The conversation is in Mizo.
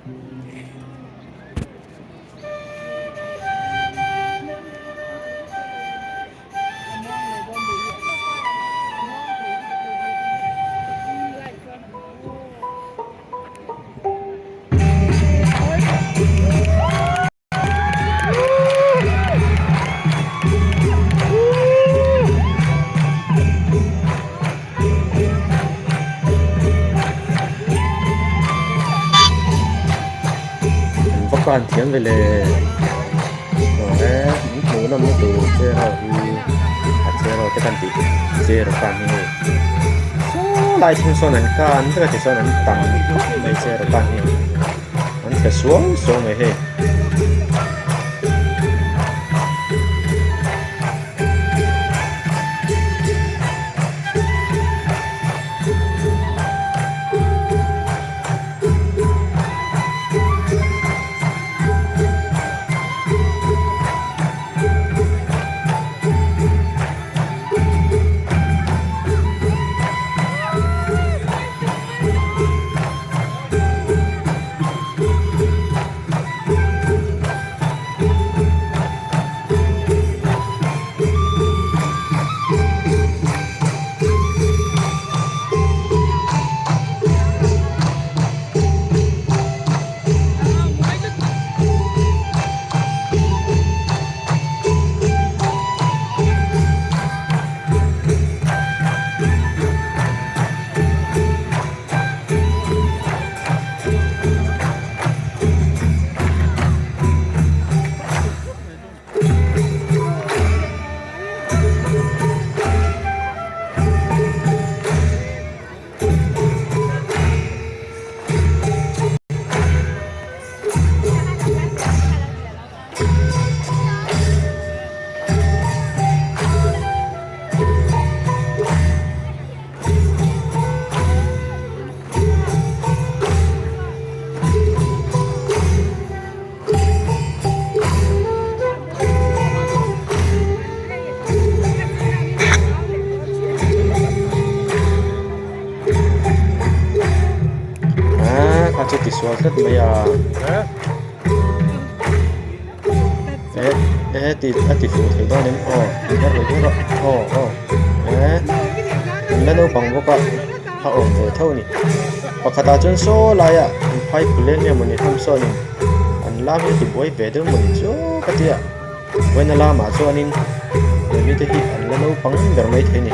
An va kan thiam ve le aw e in hmuh nawm na tur chair ho hi a chair ho te kan tih chair kan hi hei saw lai thleng sawn an kan vek a tichuan an tam khawp mai chair kan hi an thle suau suau mai hei. Aaa kha chu tisual tlat mai a eh eh ti a ti fuh thei dawn em aw a rawn rawh aw aw eh an la naupang bawk a a awm ve tho a ni pakhatah chuan saw laiah an phai phuleng nge mawni hlawm sawnin an lam hi a ti buai ve deuh mawni chu ka tia vawiina lamah chuanin he mite hi an la naupang ber mai thei a ni.